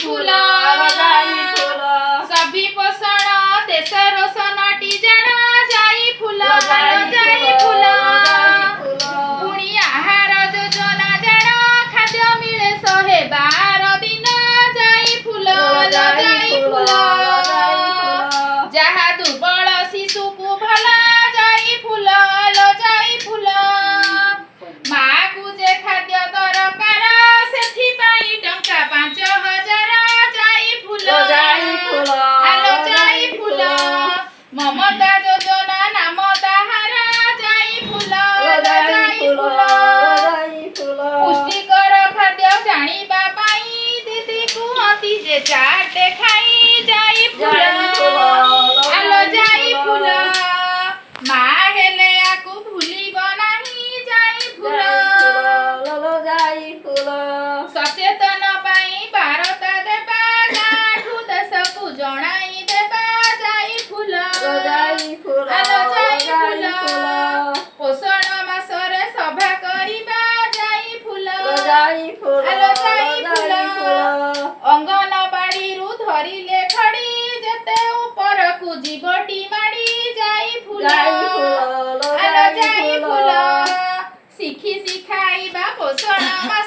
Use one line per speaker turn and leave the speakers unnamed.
ଫୁଲ।
ଜାଇ ଫୁଲ।
ସଭିପୋଷଣ ଦେଶର ସନଟି ଜାଣ, ଜାଇ ଫୁଲ, ଜାଇ ଫୁଲ। ପୁଣି ଆହାର ଯୋଜନା ଜାଣ, ଖାଦ୍ୟ ମିଳେ 112 ଦିନ, ଜାଇ ଫୁଲ, ଜାଇ ଫୁଲ। ଯାହା ଦୁର୍ବଳ ଶିଶୁକୁ ଭଲ, ଜାଇ ଫୁଲ, ଜାଇ ଫୁଲ। ମାକୁ ଯେ ଖାଦ୍ୟ ଦରକାର, ସେଥିପାଇଁ ଟଙ୍କା 5000, ଜାଇ ଫୁଲ, ଆଲୋ ଜାଇ ଫୁଲ। ମମତା ଯୋଜନା ନାମ ତାହାର, ଜାଇ ଫୁଲ, ଜାଇ ଫୁଲ। ପୁଷ୍ଟିକର ଖାଦ୍ୟ ଜାଣିବା ପାଇଁ ଦିଦି କୁହନ୍ତି ଯେ ଚାଟ ଖାଇ, ଜାଇ ଫୁଲ, ଆଲୋ ଜାଇ ଫୁଲ। ମା ହେଲେ ଆକୁ ଭୁଲିବ ନାହିଁ, ଜାଇ ଫୁଲ। ସଚେତନ ପାଇଁ ବାରତା ଦେବା, ଗାଁଠୁ ଦେଶକୁ ଜଣାଇ ଦେବା, ଜାଇ ଫୁଲ, ଆଲୋ ଜାଇ ଫୁଲ। ପୋଷଣ ମାସରେ ସଭା କରିବା, ଜାଇ ଫୁଲ, ଆଲୋ ଜାଇ ଫୁଲ। ଅଙ୍ଗନବାଡ଼ିରୁ ଧରିଲେ ଖଡ଼ି, ଯେତେ ଉପରକୁ ଯିବଟି ମାଡ଼ି, ଜାଇ ଫୁଲ, ଆଲୋ ଜାଇ ଫୁଲ। ଶିଖି ଶିଖାଇବା ପୋଷଣ ମାସ।